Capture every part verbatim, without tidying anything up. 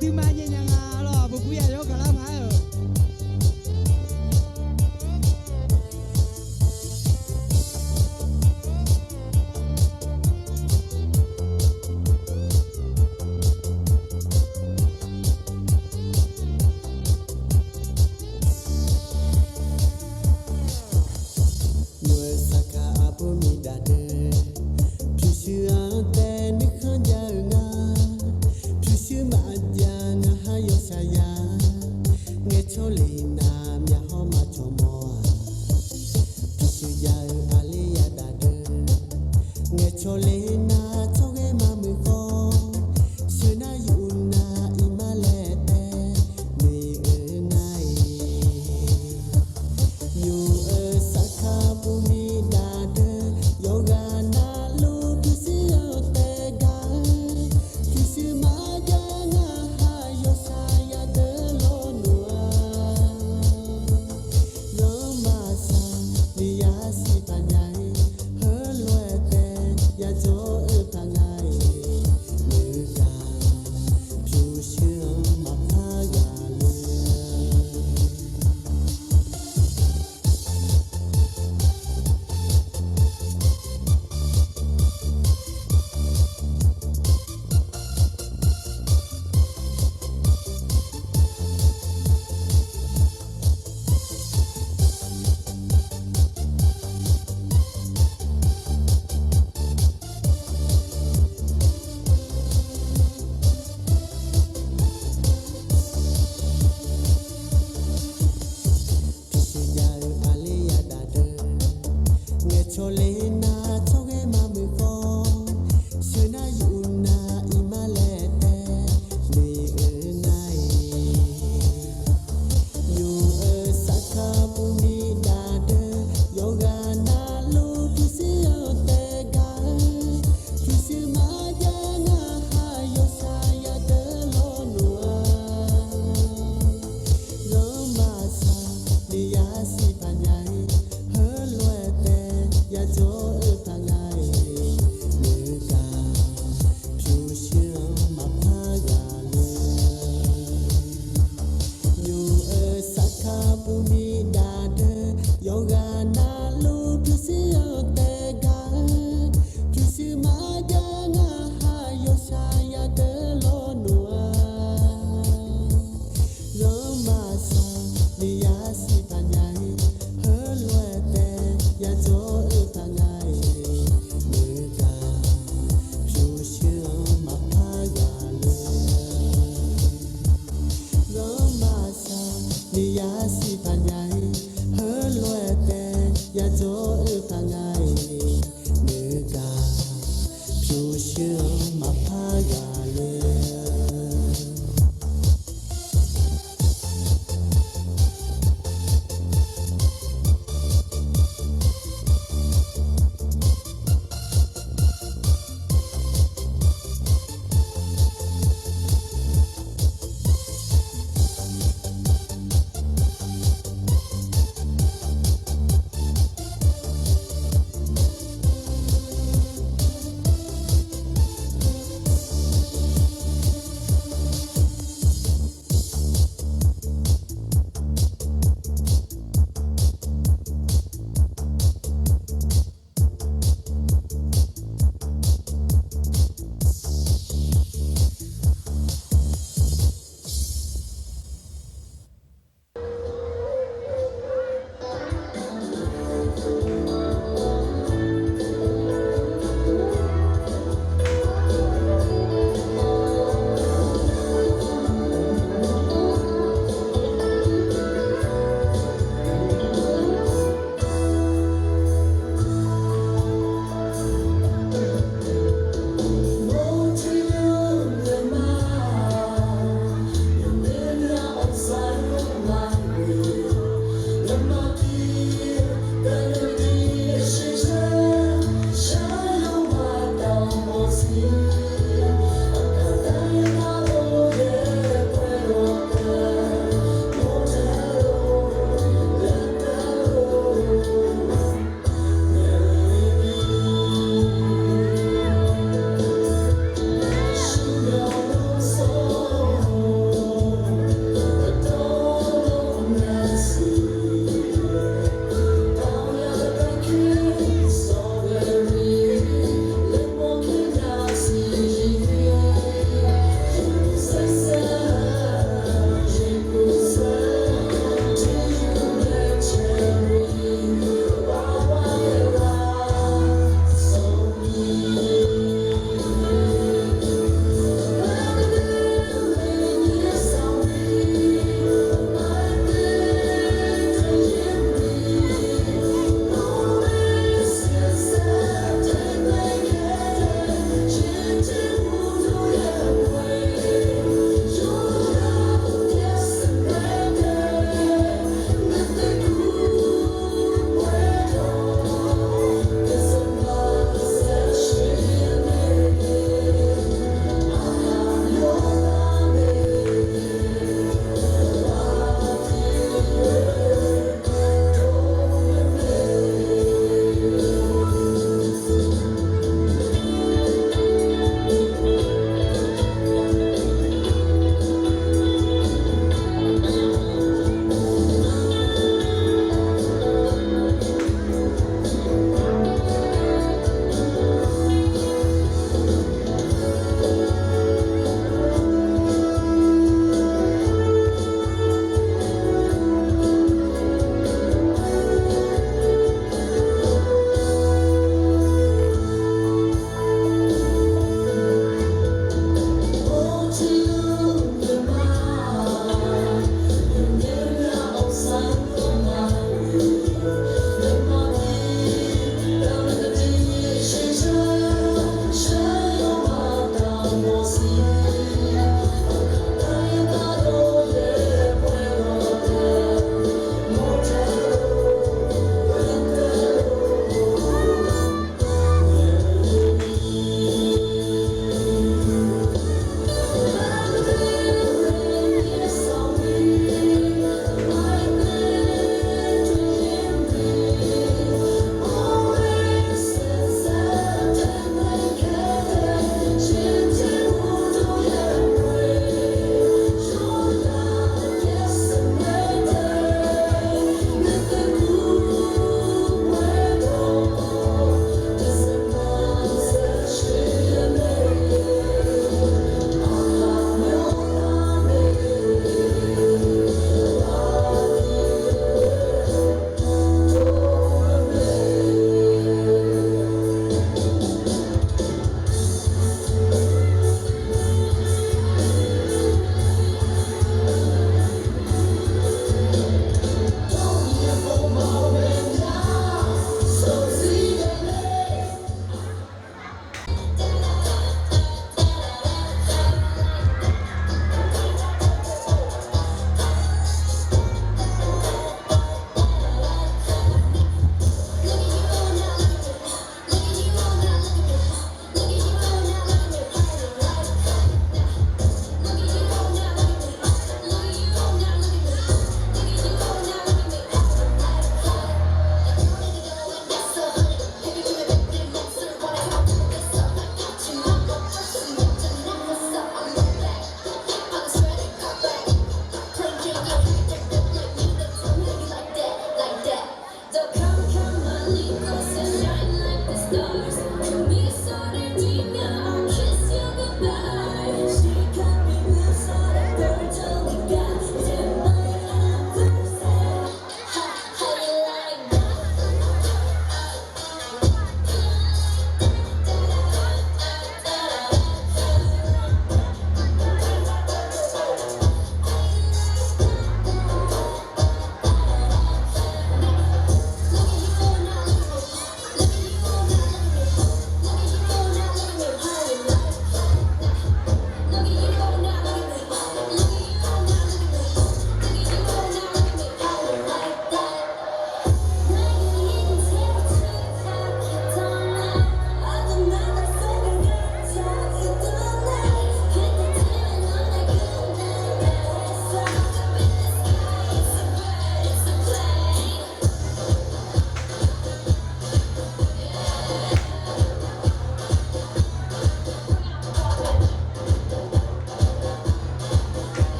Duima nyae nya nga lawr, buqbuq ya yawr gaqlar paq-aer-euq. Noeq-eu saqkaq aqbur miqdaq deuq, pyurshuir-anr taev nuikhanr jav-eu nga. Pyurshuir maqjav ngaq ha yawshaq ya, ngaeqcawq le nav myaq hawr maqcawq mawr-aq. Pyurshuir jav-eu aqli yadaq deuq, ngaeqcawq le nav tsawrghae maqmuiq khawf, sheuq nar yuf nav iqmaer laer taev noeq-eu nga-iq. Nymq-euq saqkaq aqbur miqdaq deuq, yawqghaq navluf pyurshuir-anr taev gaq-eu, pyurshuir maqjav ngaq ha yawshaq ya deuq lawr noeq-a. Yanr maqshaq ni yasiq paq nya-ir, heulof-aer taev yajawr-eu paq nga.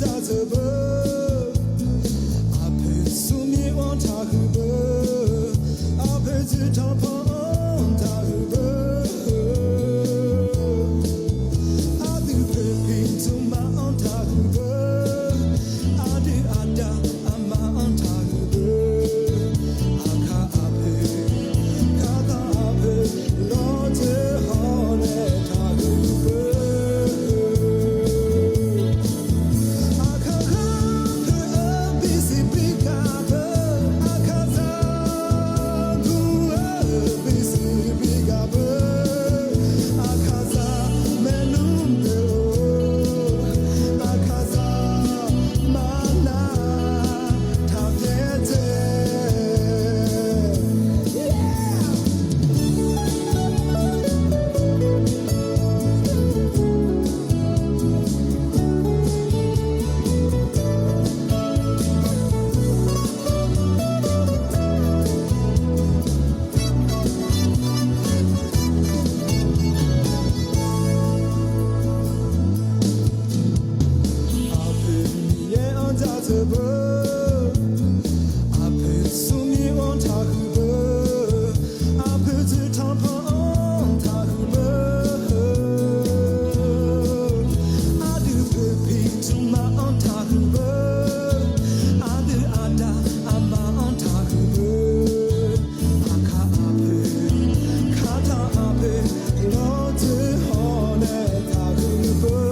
dzaqdzeuq beu, aqpoeq smrmir-anr taqhuiq beu, aqpoeq dzoeqtanq pan-anr taqhuiq beu, aqdui poeqpiq tsmrma-anr taqhuiq beu, aqdui aqda aqma-anr taqhuiq beu, aqkaq aqpoeq, kaqtanq aqpoeq, lawrdzoer hawr nae taqhuiq beu. Aqkaqzaq poeq-eu bisiq bigaq beu, aqkaqzaq gu-eu bisiq bigaq beu, aqkaqzaq maernmr deuq-or, aqkaqzaq maqnav taqpyaer dzae. Aqpoeq Miqyaer-anr dzaqdzeuq beu, aqpoeq smrmir-anr taqhuiq beu, aqpoeq dzoeqtanq pan-anr taqhuiq beu, aqdui poeqpiq tsmrma-anr taqhuiq beu, aqdui aqda aqma-anr taqhuiq beu, aqkaq aqpoeq, kaqtanq aqpoeq, lawrdzoer hawr nae taqhuiq beu.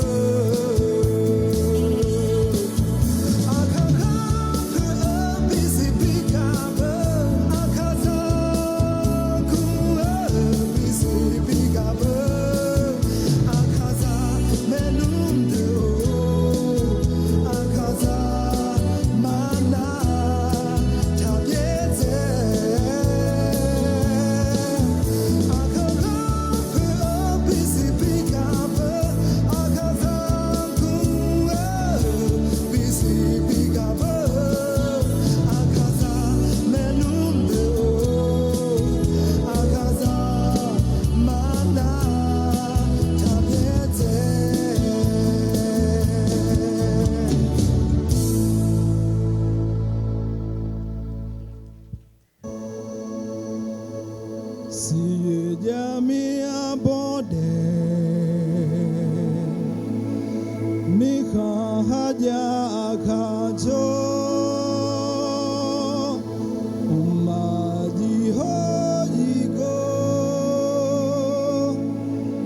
Aqkaqzaq poeq-eu bisiq bigaq beu, aqkaqzaq gu-eu bisiq bigaq beu, aqkaqzaq maernmr deuq-or, aqkaqzaq maqnav taqpyaer dzae. Aqkaqzaq poeq-eu bisiq bigaq beu, aqkaqzaq gu-eu bisiq bigaq beu, aqkaqzaq maernmr deuq-or, aqkaqzaq maqnav taqpyaer dzae. Siqyoeq jav mir arbawr daef, mirkhanq kharjav aqkaq jawr, uqmaq jiv hawr jiv kawr,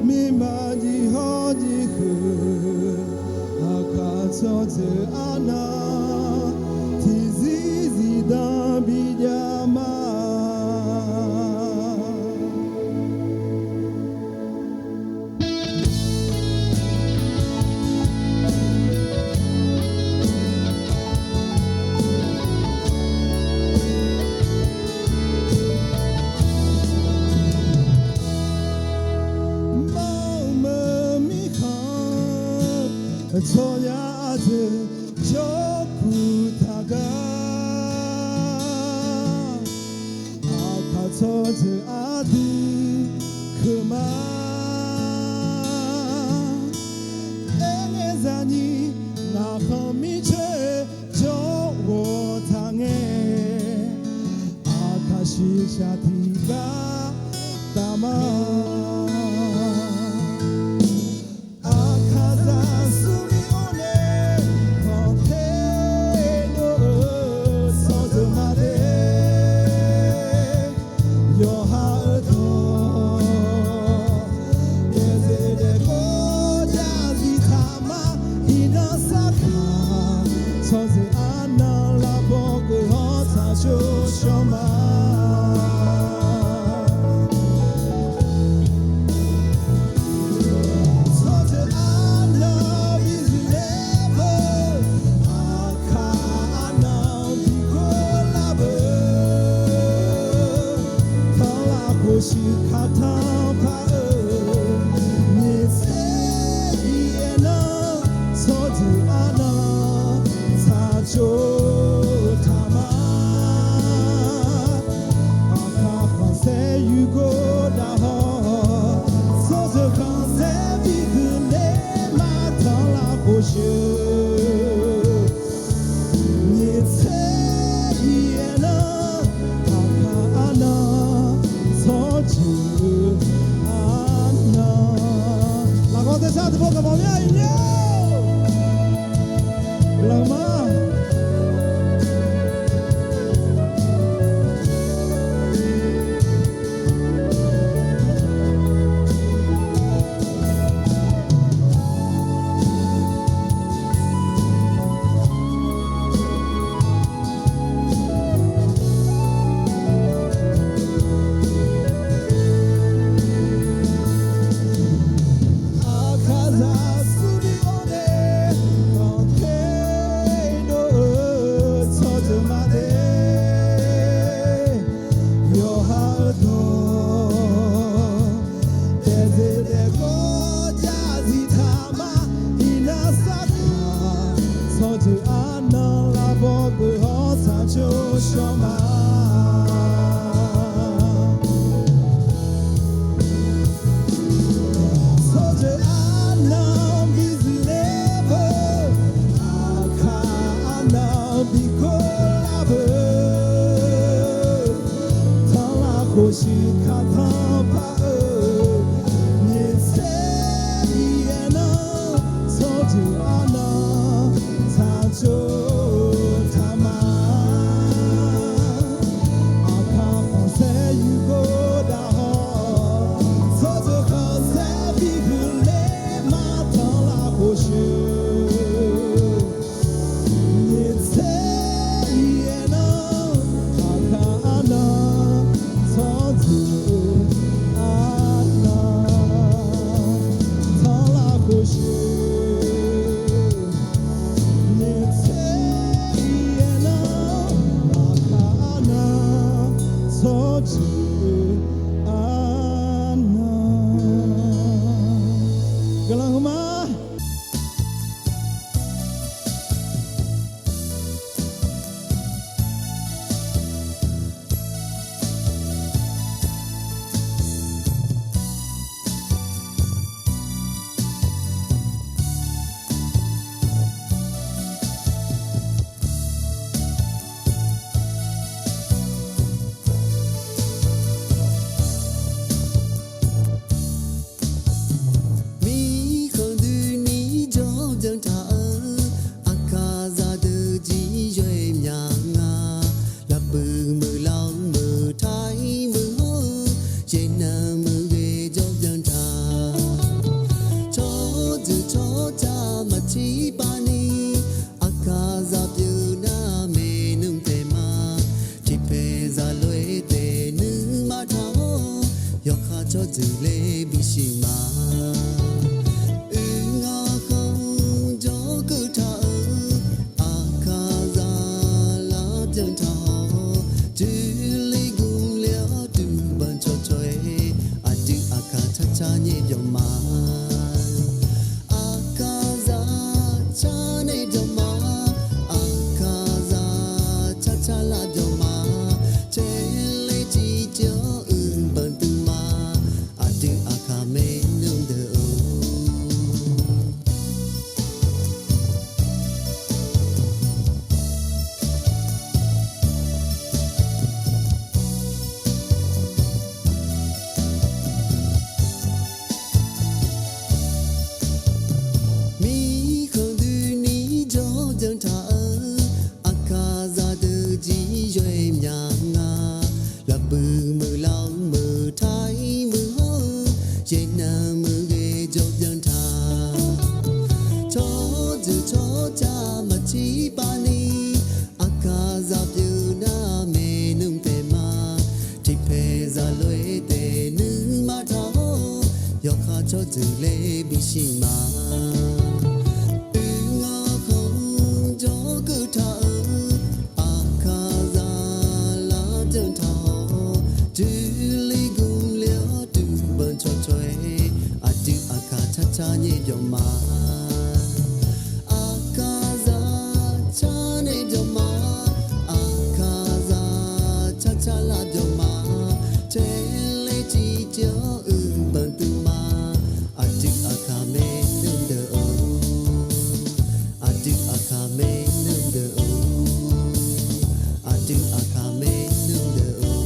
mirma jiv hawr jiv huiq, aqkaq tsawrjeuq arnan tiqzir zifdan bijav ma. Mawrmeuq mirkhanq tsawrya ardeuq jawrkuq taqgar, aqkaq tsawrjeuq ardui keuq ma. Aerngae zaqnyiq ngaq khanq mircoer jawr ghawq taq ngae, aqkaq shiqshaq tiqgar taf ma. Aqkaqzaq smrmir-or nae khanqter dov-eu tsawrjeuq ma de. Yawqha-euq dawq daefzir daefkawv jav zif taq ma. Iqnan sarkaq tsawrjeuq arnan lavbaw geuf hawr taq shawr shawr ma. Tsawrjeuq arnan bizuif ler peuq, aqkaq arnan bighov lar peuq, tanqlav khofshuif kaqtanq paq-euq nyiq tser bi aernar, tsawrjeuq arnan tsaqtsov taq ma. Aqkaq khanqsaer yurgor dav hawr, tsawrjeuq khanqsaer bihuiq ler ma, tanqlav khofshuif Tsawrjeuq arnan lavbaw geuf hawr tsaqcoq shawr ma. Tsawrjeuq arnan bizuif ler peuq, aqkaq arnan bikov lar peuq, tanqlav khofshuif kaqtanq paq-eu, nyiq tser iq aernar, tsawrjeuq arnan tsaqcoq taq ma. Aqkaq khanqsaer yurgor dav hawr, tsawrjeuq khanqsaer bihuiq ler ma, tanqlav khofshuif. Nyiq tser iq aernar, aqkaq arnan tsawrjeuq arnan tanqlav khofshuif. Nyiq tser iq aernar, aqkaq arnan tsawrjeuq arnan. Guiqlanq huiqma. Mirkhanq duini jawr byan taq-eu, aqkaqzaq deuq jir yawr-aer myaq nga. Lafpuiq meuq lawr meuq taq-ir meuq hawr-eu, yaernav meuq ghae jawr byan taq. Tsawrjeuq tsawrca maqtser pav ni, aqkaqzaq pyeuf nar maeqnmr taef ma. Tiqpaeq zaqlof-aer taef nuima taq-awr, yawkhav tsawrjeuq laer bisiq ma. Oeq ngaq khanq jawrkeuv taq-eu, aqkaqzaq laf byan taq-awr, joerle gmr le-awr duqbanq cawqcawq-aer, aqdui aqkaq carcar nyaer byawq ma. Aqkaqzaq carnae byawq ma. Aqkaqzaq carcar laf byawq ma. Caerler civ caer-awr uiqbanq duima. Aqdui aqkaq maernmr deuq-or. Mirkhanq duini jawr byan taq-eu, aqkaqzaq deuq jir yawr-aer myaq nga. Lafpuiq meuq lawr meuq taq-ir meuq hawr-eu, yaernav meuq ghae jawr byan taq. Tsawrjeuq tsawrca maqtser pav ni, aqkaqzaq pyeuf nar maeqnmr taef ma. Tiqpaeq zaqlof-aer taef nuima taq-awr, yawkhav tsawrjeuq laer bisiq ma. Oeq ngaq khanq jawrkeuv taq-eu, aqkaqzaq laf byan taq-awr, joerle gmr le-awr duqbanq cawqcawq-aer, aqdui aqkaq carcar nyaer byawq ma. Aqkaqzaq carnae byawq ma. Aqkaqzaq carcar laf byawq ma. Caerler civ caer-awr uiqbanq duima. Aqdui aqkaq maernmr deuq-or. Aqdui aqkaq maernmr deuq-or. Aqdui aqkaq maernmr deuq-or.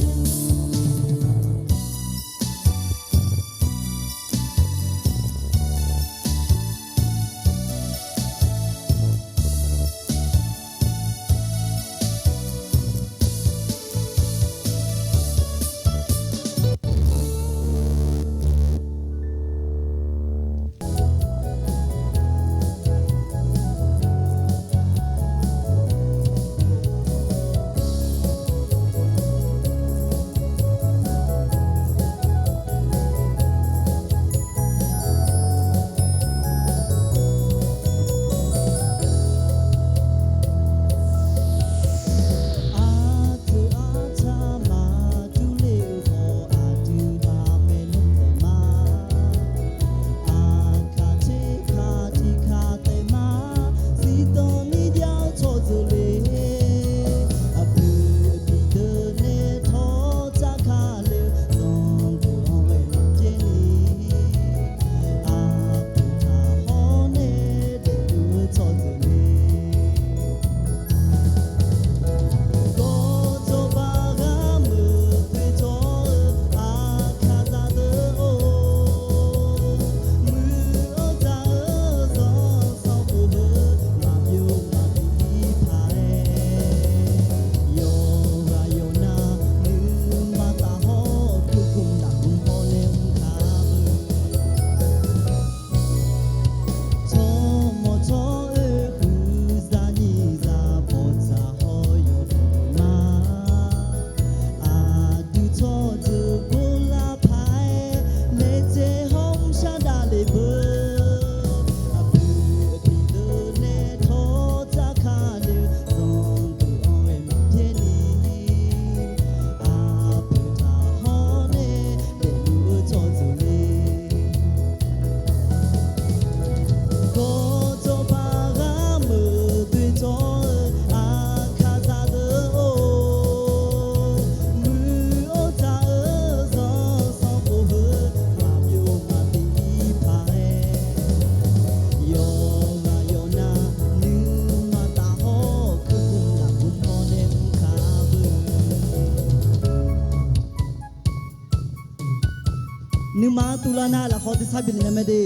Nuima-anr tuvlar nar lafkhawf tersar bifnaeq nya mae de.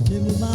Noeqmuiq ma.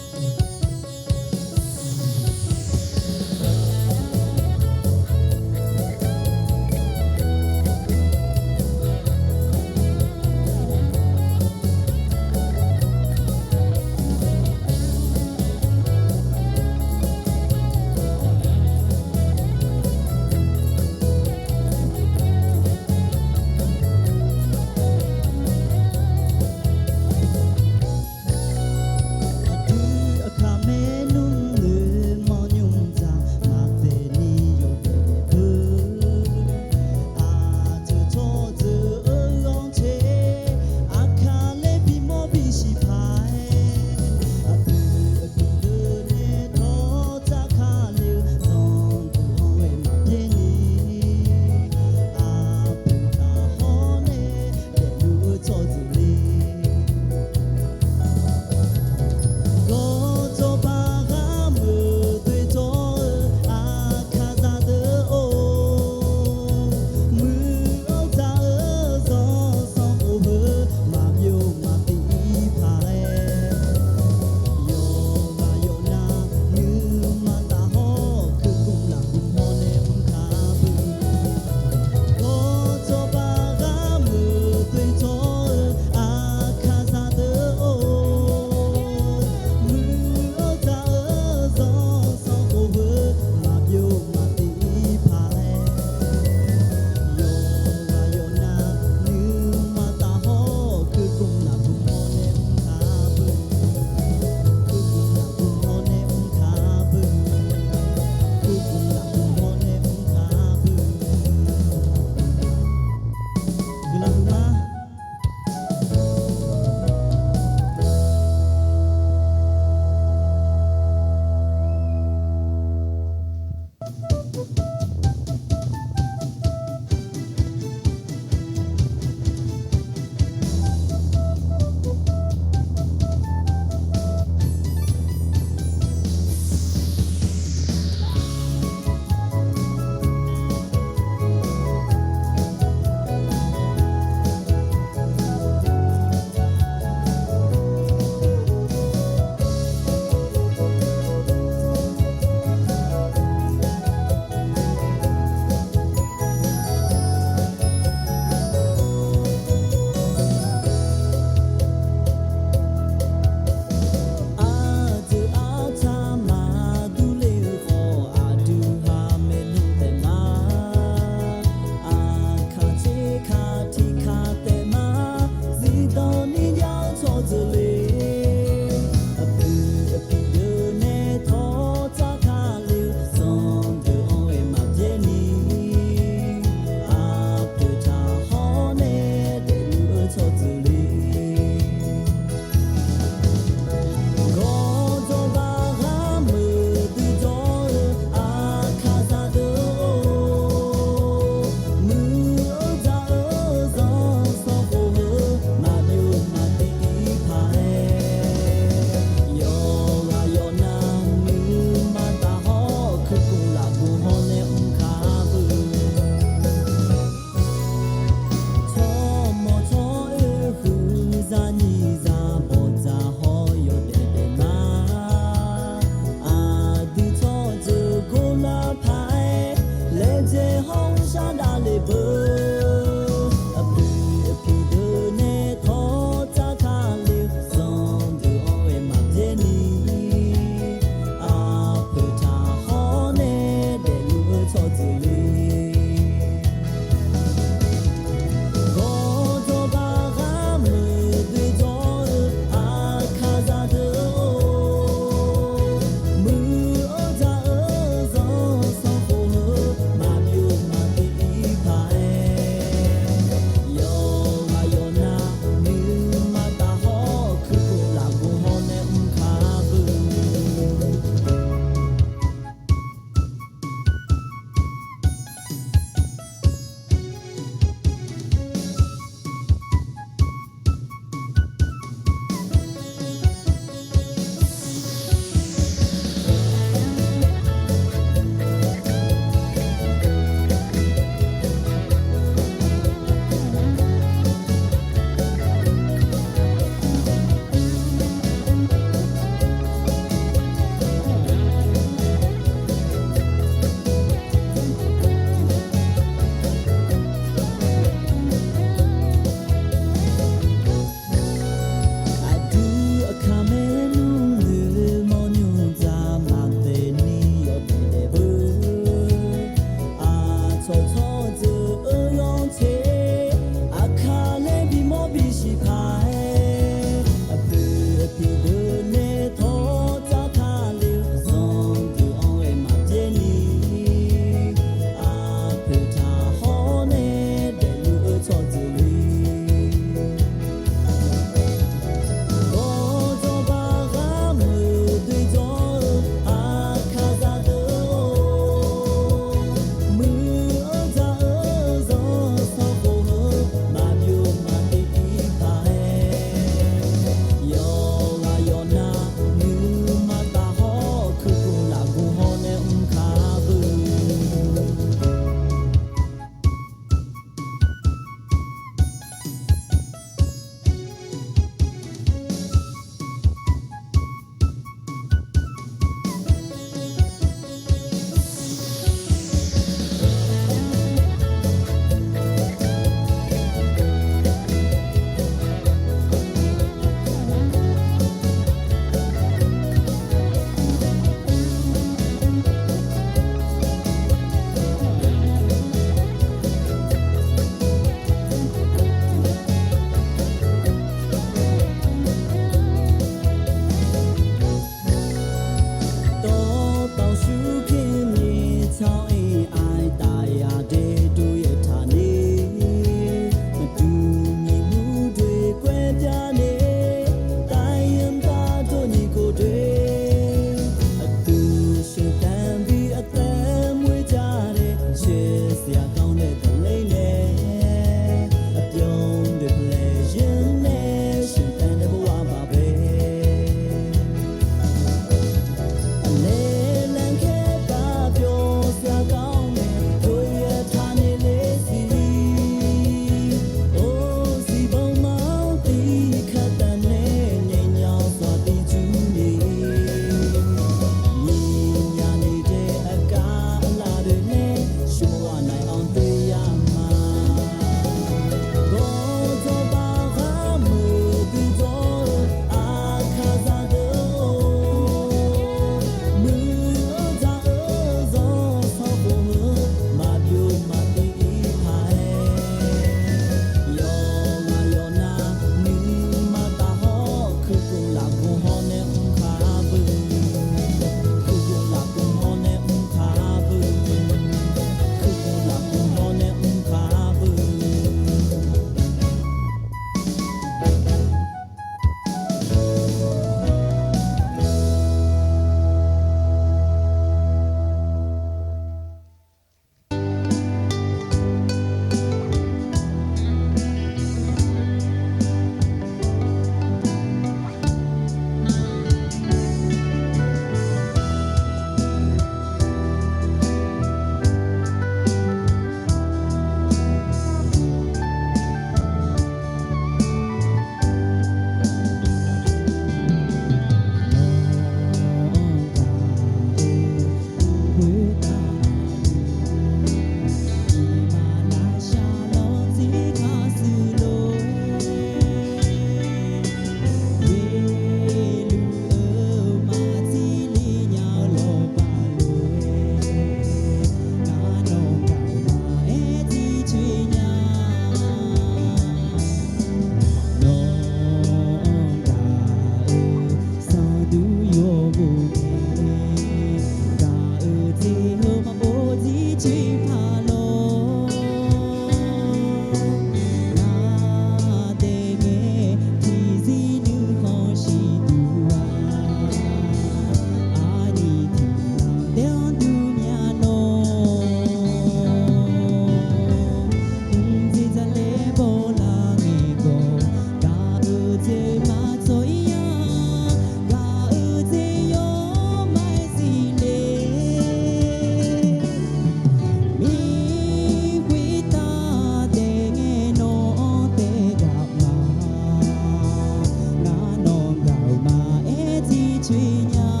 tsoer nya.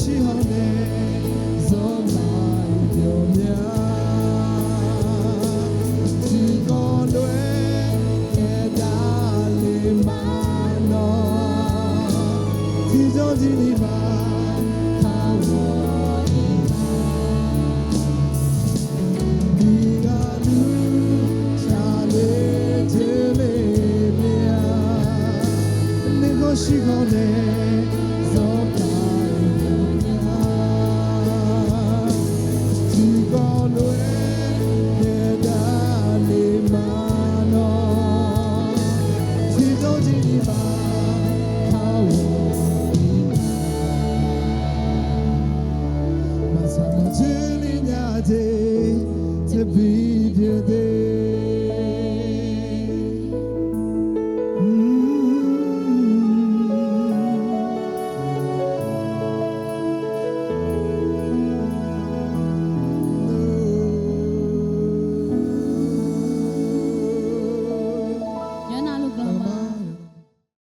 shir haw nae, zawrmaf-eu myawqmya, tiqkawv lof-aer aerdav le ma lawq, tiqjawr jir ni ma taq ghawq-ir ma. Miqghaq nuir shaqle teuler mya, nuikhanr shir haw nae zawrmaf-eu myawqmya, tiqkawv lof-aer aerdav le ma lawq, tiqjawr jir ni ma taq ghawq-ir ma. Maqsaq maqtsoeq ler nya jeq taebi